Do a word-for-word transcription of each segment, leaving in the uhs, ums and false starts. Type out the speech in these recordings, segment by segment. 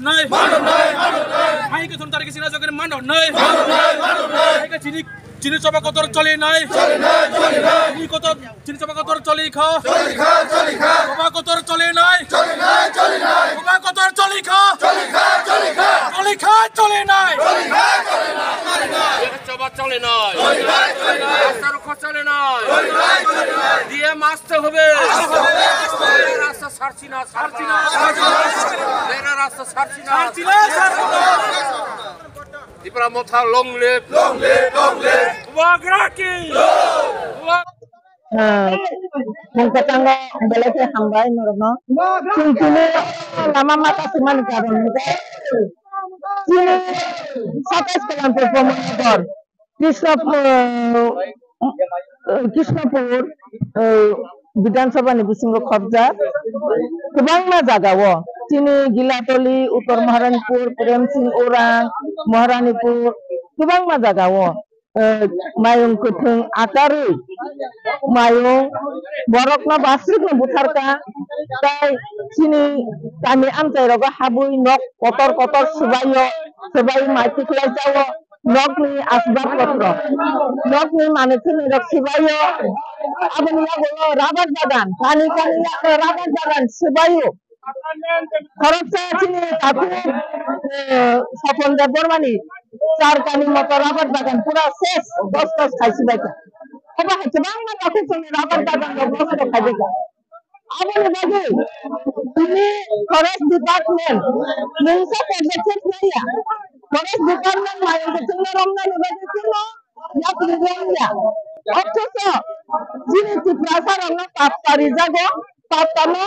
Nai. Mano nai, mano nai. Hai ke thun tarik sina jogre mano nai. Mano nai, mano nai. Hai ke chini, chini choba kotor choli nai. Choli nai, choli nai. Chini kotor, chini choba kotor choli kha. Choli kha, choli kha. Choba kotor choli nai. Choli nai, choli nai. Choba kotor choli kha. Choli kha, choli kha. Choli kha, choli nai. Choli kha, choli nai. Choba choli nai. Choli nai, choli nai. Rasta rokha choli nai. Choli nai, choli nai. D M আসতে হবে। আসতে হবে, আসতে হবে। রাস্তা ছাড়ছি না, ছাড়ছি না। ছাড়ছি না, ছাড়ছি না। এরা রাস্তা ছাড়ছি না। ছাড়ছি না, ছাড়ছি না। Tipra Motha long live। Long live, long live। Bubagra ki। Long। Bubagra Mungkatanga belai khe hambai norokno. Chwng tini lama mata sumani karon hwnkhe chini satais Kalampukur Pomornagar, Krishnapur, Krishnapur, eh, Bidhan Sabha ni bisingo khopjak kwbangma jagao chini Gilatoli, Uttor Maharanipur, Prem Singh Orang, Maharanipur kwbangma jagao eh, mayung kwthwng akarwi mayung borokno basrikno butharkha, tei chini kami amchairogo habwi nok kotor kotor swbaio, swbai mai tikhlai jao nokni asbab potro, nokni manwi thwnairok swbaio, aboni yagulo rabar bagan, kani kani yagulo rabar bagan swbaio. Khoroksa chini takhuk, eh, Sopon Debbarmani char kani moto rabar bagan pura ses, dos dos khai sibaikha. Obo hai kwbangma takhuk chini rabar bagan rok nosto khaibaikha. Aboni bagwi tini forest department mungsa podokkhep naiya. Forest department mayung kwchwngno romnani bagwi chwngno yapri rwngya. Othocho chini Tiprasa rokno patta rijago, pattano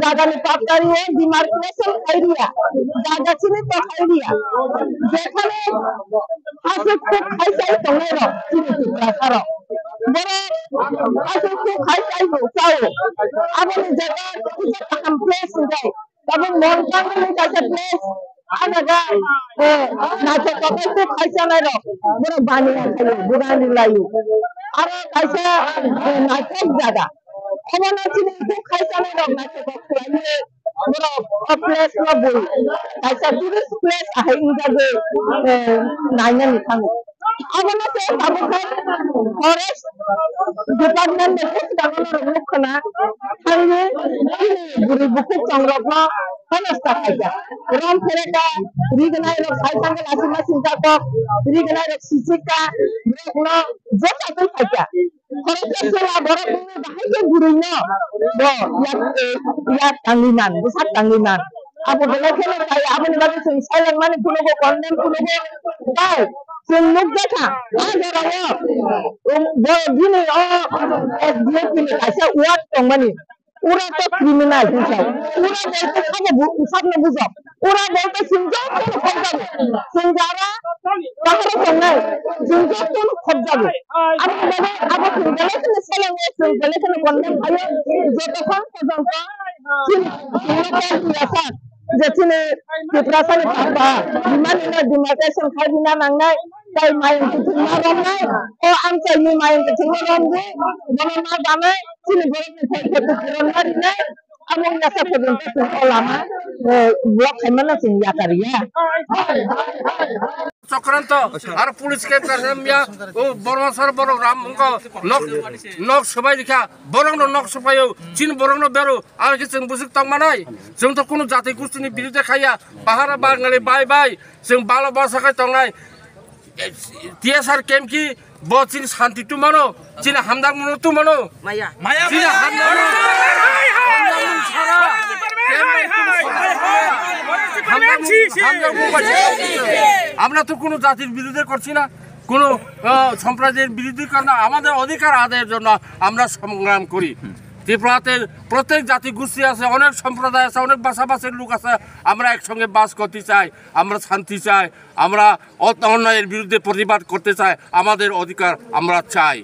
jagani patta riwi demarcation khai riya, jaga chini to khai riya. Jekhane aswk khuk khai chai tongnai rok chini Tiprasa rok, borok aswk khuk khai chai bo chao. Aboni jaga kisa kaham place hwnkhe Tabuk Montang ni kaisa place, ah jaga, eh, naithotok khe khaisa nai rok, borok bani ya khayo, bugan ri layo. Aro kaisa, eh, naithok jaga. Omo no chini khe khaisa nai rok naithotok khlai borok o place no bui. Kaisa tourist place ahai wng jagwi, eh, naina ni thango. Abono se tabuk khe forest department ni khe swkango norok nuk khna thangwi chini bwrwi bukhuk chongrokno honosta khaikha. Rom phereka rignai rok sai thangkhe lachima singkha kok rignai rok sichikha borokno joto twi khaikha. Khoroksa chwla borok wngwi bahai khe bwrwino bo yak, eh, yak tangwi man, bwsak tangwi man. Abo belai kheno khai, aboni bagwi chwng silent mani phunukgo, condemn phunukgo. Tai chwng nukjakha, ah jorao, um, bo bini o S D F ni kaisa ward tongmani. Ura to criminal hinsa. Ura bolte sabo bu-, sabno bujo. Ura bolte chwng jotono khobjago. Chwng jara baharo tongnai, chwng jotono khobjago. Aboni bagwi abo chwng belai kheno selengo, chwng belai kheno condemn khaio. Jotokhon porjonto chini, chini local riyasak, je chini Tiprasani papa, bimani no demarcation khai bina nangnai, tai mayung kuthukma romnai, o amchaini mayung kuthukma romdi, bono ma banai, chini borokni thai khe kuthuk romna rinai, abo wngya sa porjonto chwng o lama, eh, block khaimano chwng yakariya. Chokranto, aro police ke kasamya, o Borma sar borok ram wngkha, nok, nok swbai rikha, borokno nok swbaio, chini borokno bero, aro khe chwng bwswk tongmanai, chwng to kunu jati gustini biruddhe khaiya, bahara Bangali bai bai, chwng balo basa khai tongnai, T S R camp ki, bo chini santi tumano, chini hamdang muno tumano. Maya. Maya, chini maya, hamdang muno. Hamdang muno sara. Hamdang muno, hamdang muno. আমরা তো কোনো জাতির বিরুদ্ধে করছি না, কোনো, আহ, সম্প্রদায়ের বিরুদ্ধে করি না। আমাদের অধিকার আদায়ের জন্য আমরা সংগ্রাম করি। ত্রিপুরাতে প্রত্যেক জাতিগোষ্ঠী আছে, অনেক সম্প্রদায় আছে, অনেক ভাষাভাষীর লোক আছে, আমরা একসঙ্গে বাস করতে চাই, আমরা শান্তি চাই, আমরা অত-, অন্যায়ের বিরুদ্ধে প্রতিবাদ করতে চাই, আমাদের অধিকার আমরা চাই।